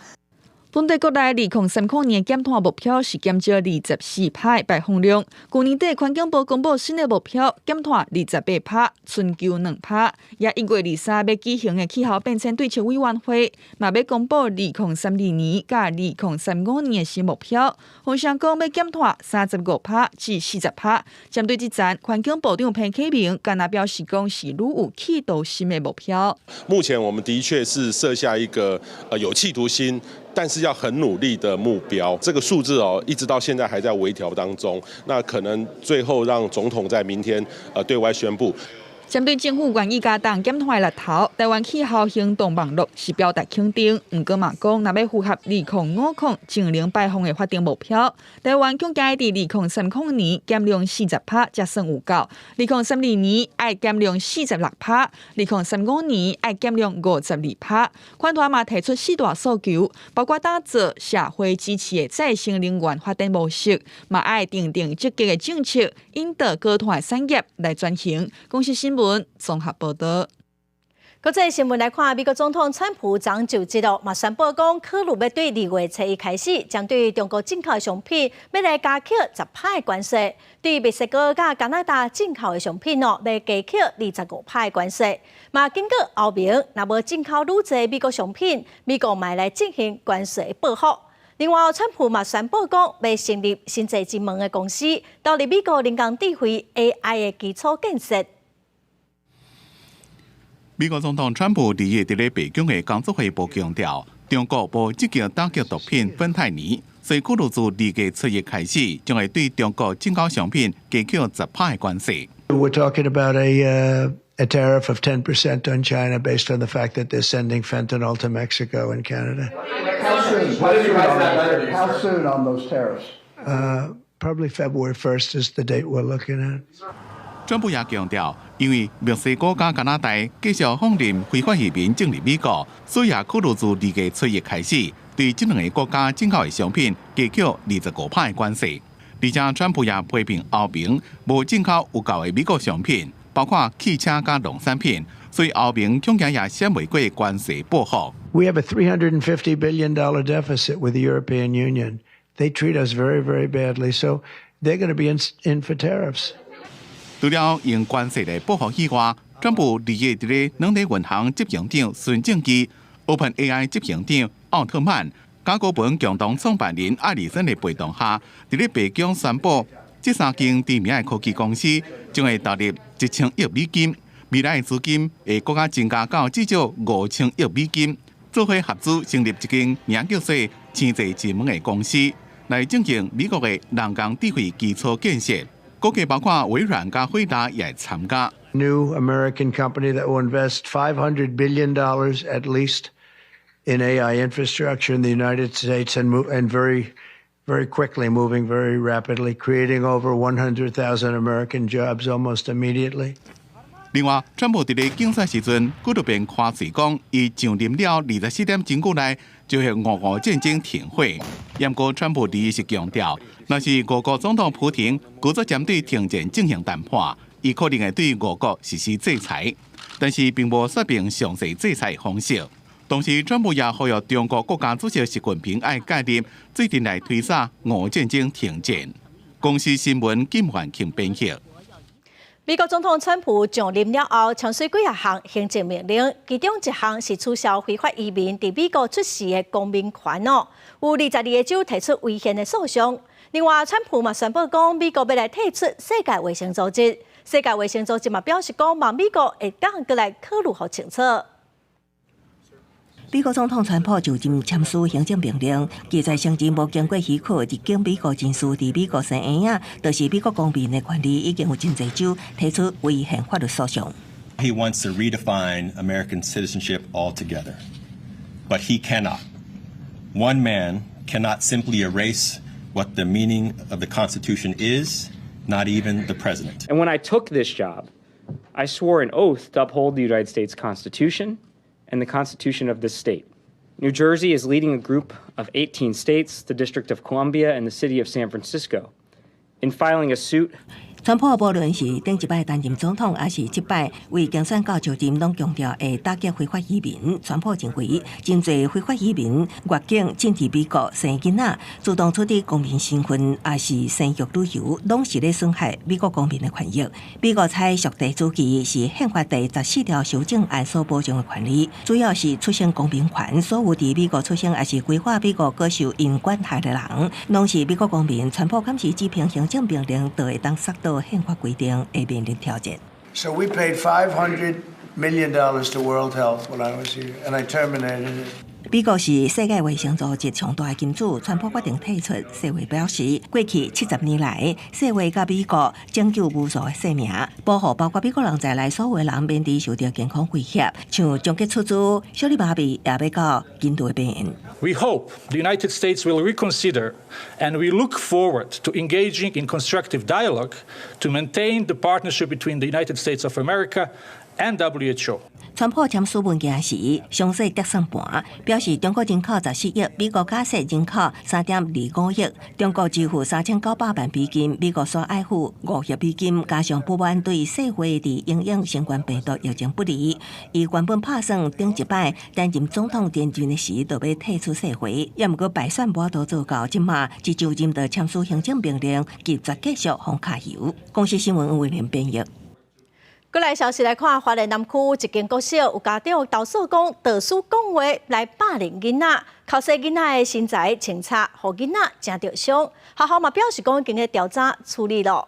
本地國內2030年減碳目標是減少24%排放量。舊年底環境部公布新的目標，減碳28%，存求2%。也1月23欲舉行的氣候變遷對策委員會，嘛欲公布2032年佮2035年的新目標，方向講欲減碳35%至40%。針對這層，環境部長彭啟明敢若表示講是愈有企圖心的目標。目前我們的確是設下一個有企圖心，但是要很努力的目標，這個數字哦，一直到現在還在微調當中。那可能最後讓總統在明天對外宣布。針對政府願意加重減碳的力頭，台灣氣候行動網絡是表達肯定。毋過嘛講，若欲符合2050淨零排放的法定目標，台灣恐驚佇2030年減量40%才算有夠，2032年愛減量46%，2035年愛減量52%。環團嘛提出四大訴求，包括打造社會支持的再生能源發展模式，嘛愛訂定積極的政策，引導高碳產業來轉型。公視新聞綜合報導。國際新聞來看，美國總統川普昨就職了，嘛宣布講，考慮欲對2月初一開始，將對中國進口的商品欲來加課10%的關稅；對墨西哥佮加拿大進口的商品哦，欲加課25%的關稅。嘛警告歐盟，若無進口愈濟美國商品，美國嘛會來進行關稅報復。另外，川普嘛宣布講，欲成立星際之門的公司，投入美國人工智慧 AI 的基礎建設。美國總統川普佇佇咧白宮的工作會報強調，中國無積極打擊毒品芬太尼，所以考慮自2月初一開始，將會對中國進口商品加課10%的關稅。 We're talking about a tariff of 10% on China based on the fact that they're sending fentanyl to Mexico and Canada. How soon? How soon on those tariffs? Probably February 1st is the date we're looking at. 川普也強調，因為墨西哥佮加拿大繼續放任非法移民進入美國，所以也考慮自2月初一開始，對這兩个國家進口的商品加課25%的關稅。而且，川普也批評歐盟無進口有夠的美國商品，包括汽車佮農產品，所以歐盟恐驚也閃袂過關稅報復。 We have a $350 billion deficit with the European Union. They treat us very, very badly, so they're going to be in for tariffs. 除了用關稅來報復以外，川普二日佇咧軟體銀行執行長孫正義、OpenAI 執行長奧特曼、佮高本共同創辦人艾利森的陪同下，佇咧白宮宣布，這三間知名的科技公司將會投入1000億美金，未來的資金會閣較增加到至少5000億美金。做伙合資成立一間名叫做星際之門的公司，來進行美國的人工智慧基礎建設。估計包括微軟佮輝達也會參加。 New American company that will invest $500 billion at least in AI infrastructure in the United States and move, and very, very quickly moving very rapidly, creating over 100,000 American jobs almost immediately. 另外，川普佇咧競選時陣，閣就變誇喙講，伊上任了24點鐘內就予俄烏戰爭停火。毋過，川普佇是強調，若是俄國總統普廷閣再針對停戰進行談判，伊可能會對俄國實施制裁，但是並無說明詳細制裁方式。同時，川普也呼籲中國國家主席習近平愛介入，做陣來推捒俄戰爭停戰。公視新聞金萬慶編譯。美國總統川普上任了後，簽署幾仔項行政命令，其中一項是取消非法移民佇美國出世的公民權哦。有22個州提出違憲的訴訟。另外，川普嘛宣布講，美國欲來退出世界衛生組織。世界衛生組織嘛表示講，望美國會當閣來考慮予清楚。美國總統川普就任簽署行政命令，拒絕承認無經過許可入境美國人士佇美國生嬰仔，就是美國公民的權利，已經有真濟州提出違憲法律訴訟。 He wants to redefine American citizenship altogether, but he cannot. One man cannot simply erase what the meaning of the Constitution is, not even the president. And when I took this job, I swore an oath to uphold the United States Constitution and the Constitution of this state. New Jersey is leading a group of 18 states, the District of Columbia, and the city of San Francisco in filing a suit. 川普無論是頂一擺擔任總統，抑是這擺為競選到就任，攏強調會打擊非法移民。川普認為，真濟非法移民越境進入美國生囡仔，自動取得公民身份，抑是生育旅遊，攏是咧損害美國公民的權益。美國採屬地主義是憲法第14條修正案所保障的權利，主要是出生公民權。所有佇美國出生抑是歸化美國閣受𪜶管轄的人，攏是美國公民。川普敢是這篇行政命令，就會當殺到憲法規定會面臨挑戰。 So we paid $500 million to World Health when I was here, and I terminated it. 美國是世界衛生組織上大的金主，川普決定退出。世衛表示，過去70年來，世衛佮美國拯救無數的生命，保護包括美國人在內所有人免佇受著健康威脅，像終結出資、小兒麻痹，也欲到緊急的病院。 We hope the United States will reconsider, and we look forward to engaging in constructive dialogue to maintain the partnership between the United States of America and WHO. 川普簽署文件時，詳細疊算盤，表示中國人口14億，美國假設人口3.25億，中國支付3900萬美金，美國所愛付5億美金，加上不滿對世衛佇因應新冠病毒疫情不利，伊原本拍算頂一擺擔任總統連任的時，就欲退出世衛，也毋過敗選無法度做到，這馬一就任就簽署行政命令，拒絕繼續予加油。公視新聞吳偉玲編譯。閣來消息來看，花蓮南區一間國小有家長投訴講，導師講話來霸凌囡仔，剾洗囡仔的身材穿插，予囡仔誠著傷。學校嘛表示講，已經調查處理了。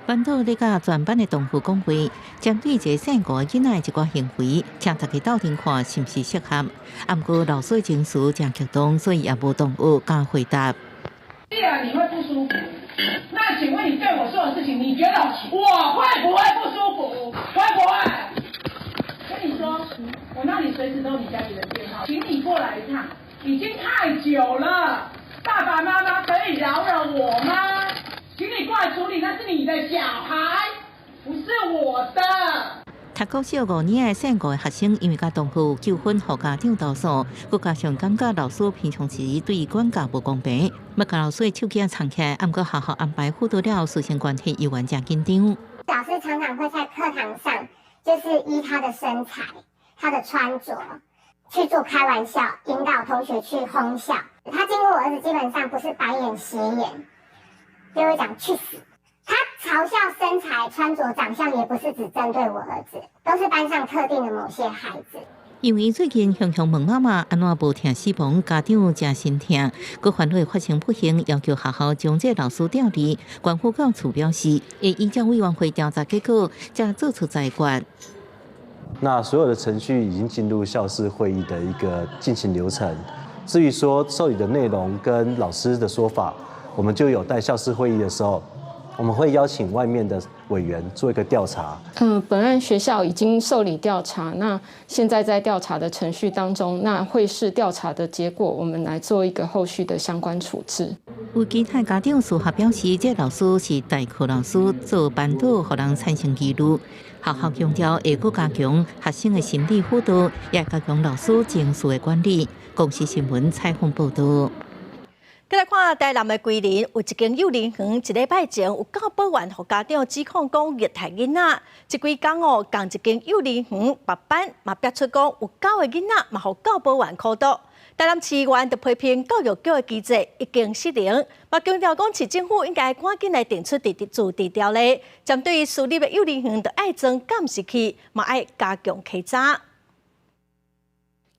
班導咧佮全班的同學講話，針對一个細個囡仔的一寡行為，請大家鬥陣看是毋是適合。啊，毋過老師的情緒誠激動，所以也無同學敢回答。既然你會不舒服，那請問你對我做的事情，你覺得我會不會不舒服？會不會？跟你說，我那裡隨時都有你家裡的電話，請你過來一趟，已經太久了。爸爸媽媽可以饒了我嗎？請你過來處理，那是你的小孩，不是我的。讀國小五年的細個學生，因為佮同學糾紛，予家長投訴，閣加上感覺老師平常時對管教無公平，欲共老師的手機藏起來，毋過學校安排輔導了，師生關係猶原誠緊張。老師常常會在課堂上，就是依他的身材、他的穿着去做開玩笑，引導同學去哄笑。他經過我兒子，基本上不是白眼斜眼，就會講去死。他嘲笑身材、穿着、長相，也不是只針對我兒子，都是班上特定的某些孩子。因為最近雄雄問媽媽按怎無疼死亡，家長誠心疼，閣煩惱發生不幸，要求學校將這老師調離。縣府教育處表示，會依照委員會調查結果，才做出裁決。那所有的程序已經進入校事會議的一個進行流程。至於說受理的內容跟老師的說法，我們就有待校事會議的時候，我們會邀請外面的委員做一個調查。本案學校已經受理調查，那現在在調查的程序當中，那會視調查的結果，我們來做一個後續的相關處置。有其他家長事後表示，這老師是代課老師，做班導，予人產生疑慮。學校強調會閣加強學生的心理輔導，也加強老師情緒的管理。公視新聞採訪報導。閣來看台南的歸仁，有一間幼兒園，一禮拜前有教保員予家長指控講虐待囡仔，這幾工哦，仝一間幼兒園別班嘛爆出講有九个囡仔嘛予教保員苦毒。台南市議員就批評教育局的機制已經失靈，嘛強調講市政府應該趕緊來定出自治條例，針對私立的幼兒園，就愛裝監視器，嘛愛加強稽查。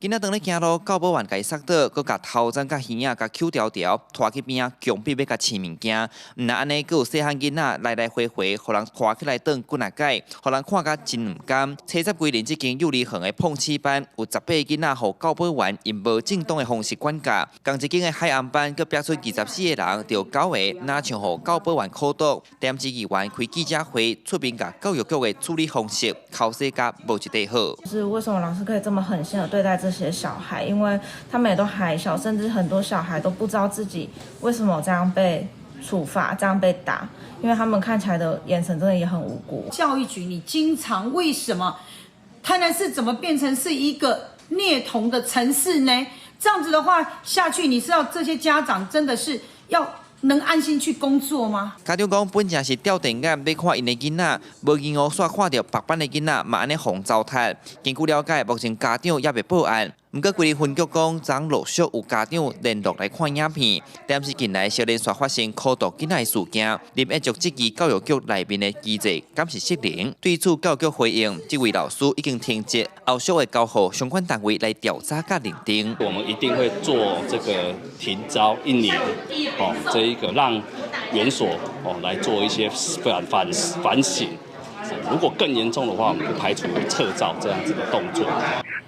囡仔當咧行路，教保員共伊捒倒，閣共頭顳佮耳仔共抾牢牢，拖去邊仔，強逼欲共飼物件。毋但按呢，閣有細漢囡仔來來回回，予人拖起來轉幾若擺，予人看甲真毋甘。初十歸仁這間幼兒園的碰齒班，有18個囡仔予教保員用無正當的方式管教。仝一間的海岸班，閣爆出24個人，著九个若像予教保員苦毒。台南市議員開記者會，出面共教育局的處理方式，剾洗甲無一塊好。是為什麼老師可以這麼狠心的對待這些小孩？因為他們也都還小，甚至很多小孩都不知道自己為什麼這樣被處罰、這樣被打，因為他們看起來的眼神真的也很無辜。教育局，你經常為什麼台南市怎麼變成是一個虐童的城市呢？這樣子的話下去，你知道這些家長真的是要能安心去工作嗎？家長講，本正是吊電眼欲看𪜶的囡仔，無閒哦，煞看著別班的囡仔嘛按呢予糟蹋。根據了解，目前家長猶未報案。毋過歸仁分局講，昨陸續有家長聯絡來看影片，但是近來相連續發生苦毒囡仔的事件，林業局質疑教育局內面的機制敢是失靈。對此，教育局回應，這位老師已經停職，後續會交予相關單位來調查佮認定。我們一定會做這個停招一年，哦，這一個讓園所哦來做一些反省。如果更嚴重的話，我們不排除撤照這樣子的動作。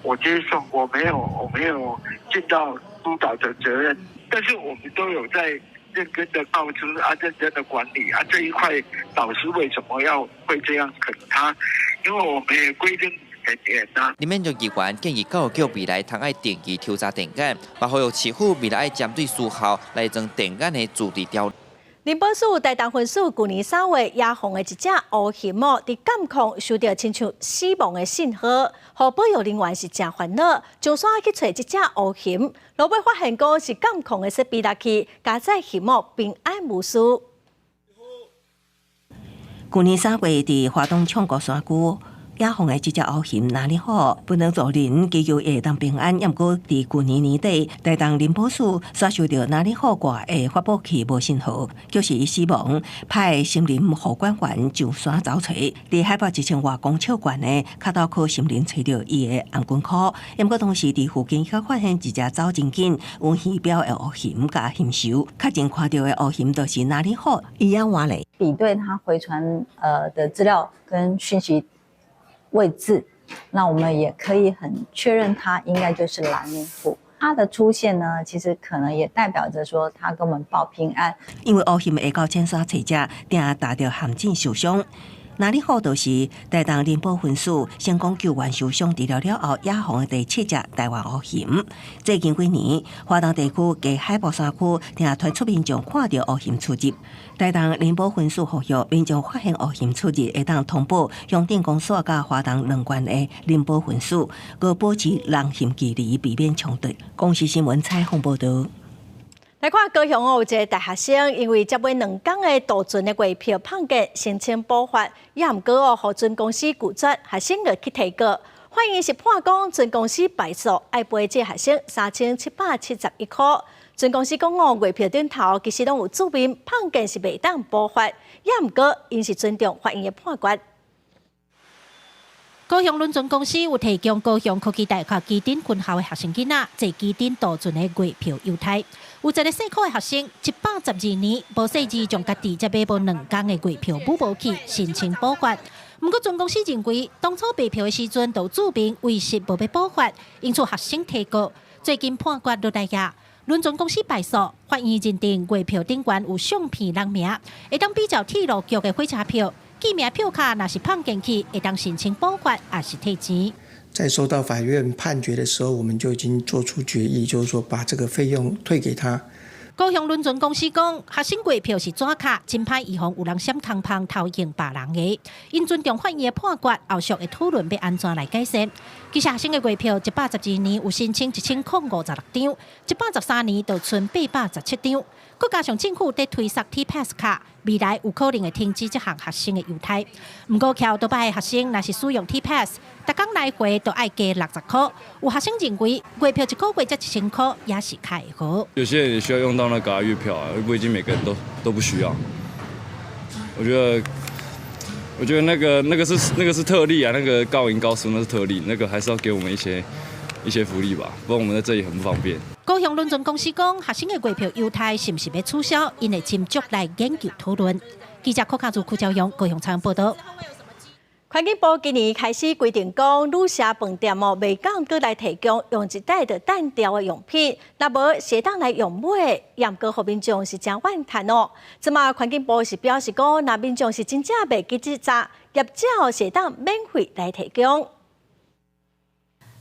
我接送，我沒有盡到督導的責任，但是我們都有在認真的告知啊，認真的管理啊，這一塊老師為什麼要會這樣？可能他，因為我們也規定很嚴啊。林勉議員建議教育局未來通愛定期抽查電眼，嘛呼籲市府未來愛針對私校來裝電眼的自治條例。林寶市台東分署舊年3月野放的一隻烏熊哦，佇監控收著親像死亡的信號，予保育人員是誠煩惱，上山去揣這隻烏熊，落尾發現講是監控的設備落去，佳哉熊哦平安無事。舊年3月，佇花東唱國山區野放的這隻烏熊哪裡好？本來做人祈求會當平安，猶毋過佇舊年年底，台東林寶署煞收著哪裡好掛的發報器無信號，就是伊死亡，派森林護管員上山找揣，佇海拔1000外公尺懸的跤頭溪森林揣著伊的頷頸箍。猶毋過當時佇附近閣發現一隻走真緊、有耳標的烏熊佮熊獸，確認看著的烏熊就是哪裡好，伊也活咧。比對他回傳的資料跟訊息位置，那我們也可以很確認，它應該就是蘭陵虎。它的出現呢，其實可能也代表着說，它跟我們報平安。因為烏熊會到淺山揣食，定踏著陷阱受傷。哪裡好，就是台東林寶分署成功救援受傷治療了後，野放的第七隻台灣烏熊。最近幾年，花東地區加海埔山區定傳出民眾看著烏熊出入。台東林寶分署呼籲民眾發現烏熊出入，會當通報鄉鎮公所佮花東兩縣的林寶分署，閣保持人熊距離，避免衝突。公視新聞採訪報導。來看高雄哦，有一個大學生因為接買2工的渡船的月票碰見申請補發，也毋過哦，予船公司拒絕，學生就去提告。法院是判講船公司敗訴，愛賠這學生3771塊。船公司講哦，月票頂頭其實攏有註明，碰見是袂當補發，也毋過𪜶是尊重法院的判決。高雄輪船公司有提供高雄科技大學旗津分校的學生囡仔坐旗津渡船的月票優待。有一個姓柯的學生，112年無細膩將家己才買無2工的月票補無去，申請補發。毋過船公司認為，當初賣票的時陣就註明遺失無欲補發，因此學生提告。最近判決落來矣，輪船公司敗訴，法院認定月票頂懸有相片人名，會當比照鐵路局的火車票，記名票卡若是放進去，會當申請補發，抑是退錢。在收到法院判決的時候，我們就已經做出決議，就是說把這個費用退給他。高雄輪船公司講，學生月票是紙卡，真歹預防有人閃空芳偷用別人的。𪜶尊重法院的判決，後續會討論欲按怎來改善。其實學生的月票，112年有申請1056張，113年就賰817張。閣加上政府佇推捒 T Pass 卡，未來有可能會停止這項學生的優待。毋過徛倒擺的學生，若是使用 T Pass，逐工來回都愛加60箍。有學生認為，月票一個月才1000箍，也是較會好。有些人也需要用到那個月票啊，又不一定每個人都不需要。我覺得那個是特例啊，那個高營高速那是特例，那個還是要給我們一些福利吧，不然我們在這裡很不方便。高雄輪船公司講，學生的月票優待是毋是欲取消，𪜶會斟酌來研究討論。記者柯卡祖、柯昭勇高雄採訪報道。環境部今年開始規定講，旅社飯店哦，袂當閣來提供用一擺就擲掉的用品，若無會當來用買，毋過予民眾是誠怨嘆哦。這馬環境部是表示講，若民眾是真正袂記得擲，業者是會當免費來提供。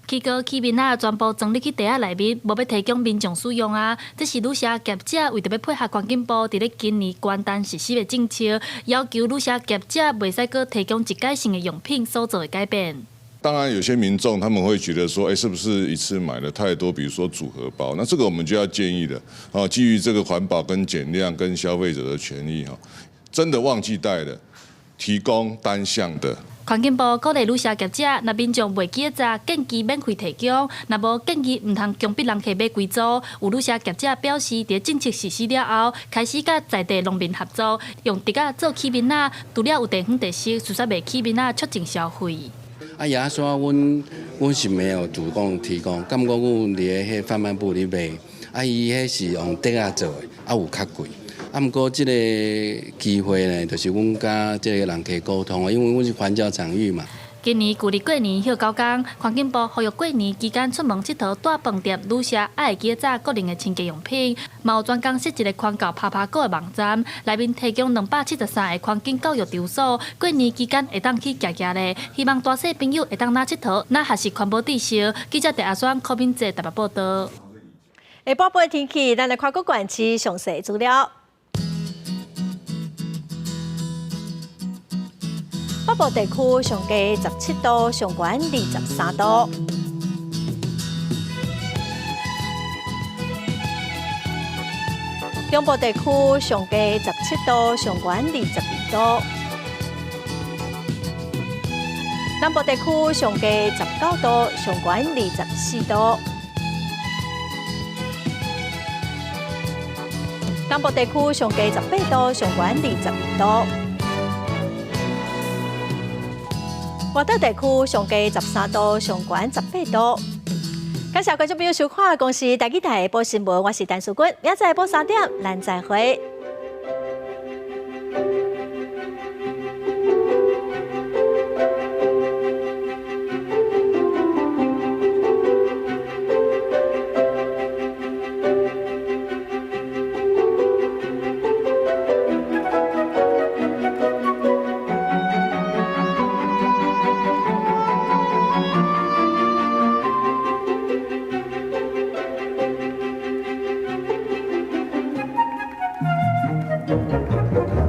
起高器皿仔全部裝入去袋仔內面，無欲提供民眾使用啊！這是旅社業者為著欲配合環境部佇咧今年關單實施的政策，要求旅社業者袂使閣提供一改性的用品所做的改變。當然，有些民眾他們會覺得說，是不是一次買了太多？比如說組合包，那這個我們就要建議了。哦，基於這個環保跟減量跟消費者的權益，哈，真的忘記帶了，提供單項的。環境部鼓勵旅社業者，若民眾袂記得擲，建議免費提供；若無建議毋通強迫人客買規組。有旅社業者表示，佇政策實施了後，開始佮在地農民合作，用竹仔做器皿仔，除了有地方特色，事實賣器皿仔促進消費。啊，牙刷，阮是沒有主動提供，敢講阮佇咧彼販賣部咧賣，啊，伊彼是用竹仔做的，啊有較貴。啊，毋過這個機會呢，就是阮佮這個人客溝通，因為阮是環教場域嘛。今年舊曆過年歇九工，環境部呼籲過年期間出門𨑨迌帶飯店、旅社愛會記得擲個人的清潔用品，嘛有專工設一個環教趴趴狗的網站，內面提供273個環境教育場所，過年期間會當去行行咧。希望大細朋友會當若𨑨迌，若學習環保知識。記者鄭阿雙、柯敏哲台北報道。下晡的天氣，咱來看各縣市詳細資料。北部地區上低17度，上懸23度。中部地區上低17度，上懸22度。南部地區上低19度，上懸24度。東部地區上低18度，上懸22度。外島地區上低13度，上懸18度。感謝觀眾朋友收看《公視台語台》報新聞，我是陳淑君，明仔載下晡3點，咱再會。